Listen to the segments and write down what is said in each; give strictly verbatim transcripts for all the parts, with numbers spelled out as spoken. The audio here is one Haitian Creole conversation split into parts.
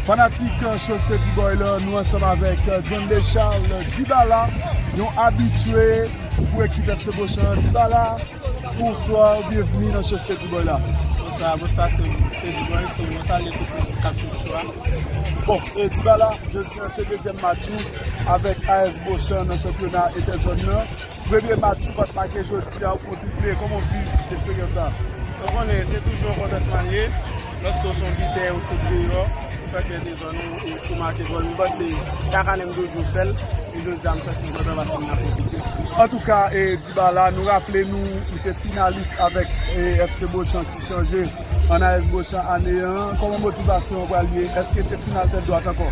Fanatik, euh, Show Steady Boy la, nou ansanm avèk, euh, Grande Charles Dibala, yon abitye pou ekip F C Bochan. Dibala, bonswa, byenvini nan Show Steady Boy la. Bonswa, bonswa, se Steady Boy, se yon salye tout moun k ap swiv show a. Bon, e Dibala, jodi a se dezyèm match ou avèk A S Bochan nan chanpyona entèzòn nan. Premye match ou pa t make jodi a, ou fè yon triple, kòman w viv eksperyans sa? Ou konnen, se toujou yon kontantman l ye. Lòske w se yon bitè, ou sot deyò, ou fè kè dezòn ou, ou, ou make gòl. M panse chak ane m toujou fè l, e jodi a m santi m kontan paske m nan pwofite. Antouka, e, Dibala, nou raple nou, ou te finalis avèk, e, F C Bochan ki chanje an A S Bochan ane an. Kòman motivasyon an pral ye? Èske se final tèt dwat ankò?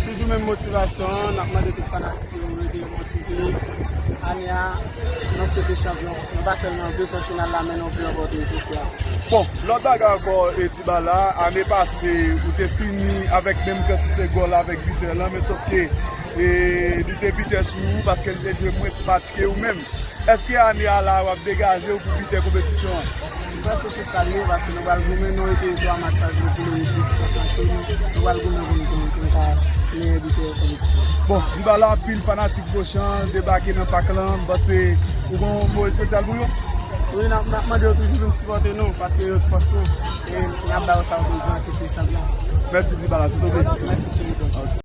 Toujou menm motivasyon an, n ap mande tout fanatik yo rete motive. Ane a, nou swete chanpyon. Nou pa sèlman vle fè final la, men nou vle ranpòte twofe a. Bon, lòt bagay ankò, e, Dibala, ane pase, ou te fini avèk menm kantite gòl avèk bitè lan, men sòf ke, e, li te bitè sou ou paske li te jwe mwens match ke ou menm. Èske ane a la, w ap degaje w pou bitè konpetisyon an? M panse se sa l ye, paske nou pral goumen, nou rete twa match pa jwe pou nou rete konsantre nou. Nou pral goumen pou nou, pou nou, pou nou ka meyè bitè konpetisyon an. Bon, Dibala, anpil fanatik Bochan debake nan pak lan. M panse ou gen yon mo espesyal pou yo? Wi, n ap, n ap mande yo toujou vin sipòte nou, paske yo t fòs nou. E n ap ba yo sa yo bezwen, ke se chanpyon. Mèsi, Dibala, se yon plezi. Mèsi, se yon plezi.